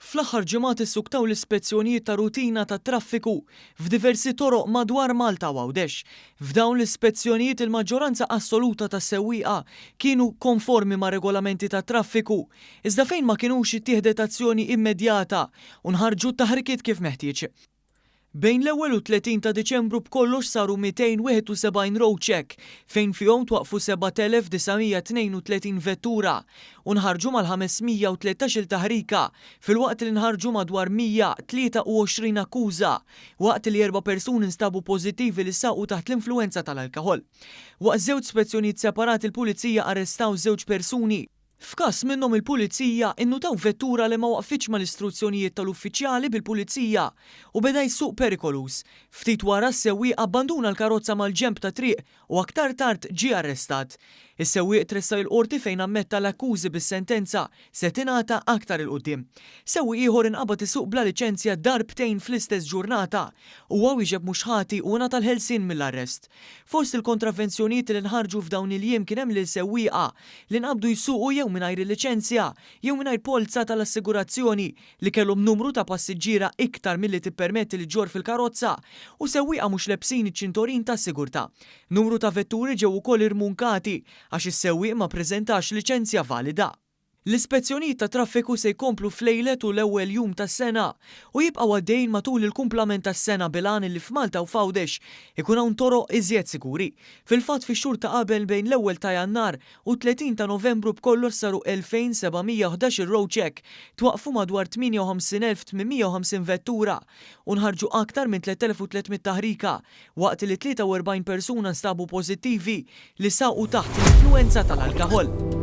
Fl-aħħar ġimgħat issuktaw l-ispezzjonijiet ta' rutina tat-traffiku f'diversi toroq madwar Malta u Għawdex. F'dawn l-ispezzjonijiet il-maġġoranza assoluta tas-sewwieqa kienu konformi mar-regolamenti tat-traffiku, iżda fejn ma kinux ittieħdet azzjoni immedjata u nħarġu t-taħrikiet kif meħtieġ. Bejn l-ewwel u t-30 ta' Diċembru b'kollox saru 271 road check fejn fihom twaqqfu 7,932 vettura u nħarġu mal-513-il taħrika filwaqt li nħarġu madwar 123 akkuża waqt li erba' persuni nstabu pożittivi li saqu taħt l-influwenza tal-alkoħol. Waqt żewġ spezzjonijiet separati l-Pulizija arrestaw żewġ persuni. F'każ minnhom il-Pulizija innutaw vettura li ma waqfitx mal-istruzzjonijiet tal-uffiċjali bil-Pulizija u beda jsuq perikoluż. Ftit wara s-sewwieq abbanduna l-karozza mal-ġenb tat-triq u aktar tard ġie arrestat. Is-sewwieq tressaq il-Qorti fejn ammetta l-akkużi bis-sentenza se tingħata aktar 'il quddiem. Sewwieq ieħor inqabad isuq bla liċenzja darbtejn fl-istess ġurnata. Huwa wieġeb mhux ħati u ngħata l-ħelsien mill-arrest. Fost il-kontravvenzjonijiet li nħarġu f'dawn il-jiem kien hemm lil sewwieqa li nqabdu jsuqu jew mingħajr il-liċenzja jew mingħajr polza tal-assigurazzjoni, li kellhom numru ta' passiġġiera iktar milli tippermetti li ġġorr fil-karozza u sewwieqa mhux lebsin iċ-ċintorin tas-sigurtà. Numru ta' vetturi ġew ukoll irmunkati għax is-sewwieq ma ppreżentax liċenzja valida. L-ispezzjonijiet tat-traffiku se jkomplu f'lejlet u l-ewwel jum tas-sena u jibqgħu għaddejjin matul il-kumplament tas-sena bil-għan li f'Malta u f'Għawdex ikun hawn toroq iżjed siguri. Fil-fatt fix-xhur ta' qabel bejn l-ewwel ta' Jannar u t-30 ta' Novembru b'kollox saru 2,711 road check, twaqqfu madwar 58,850 vettura u nħarġu aktar minn 3,300 taħrika waqt li 43 persuna nstabu pożittivi li saqu taħt l-influwenza tal-alkaħol.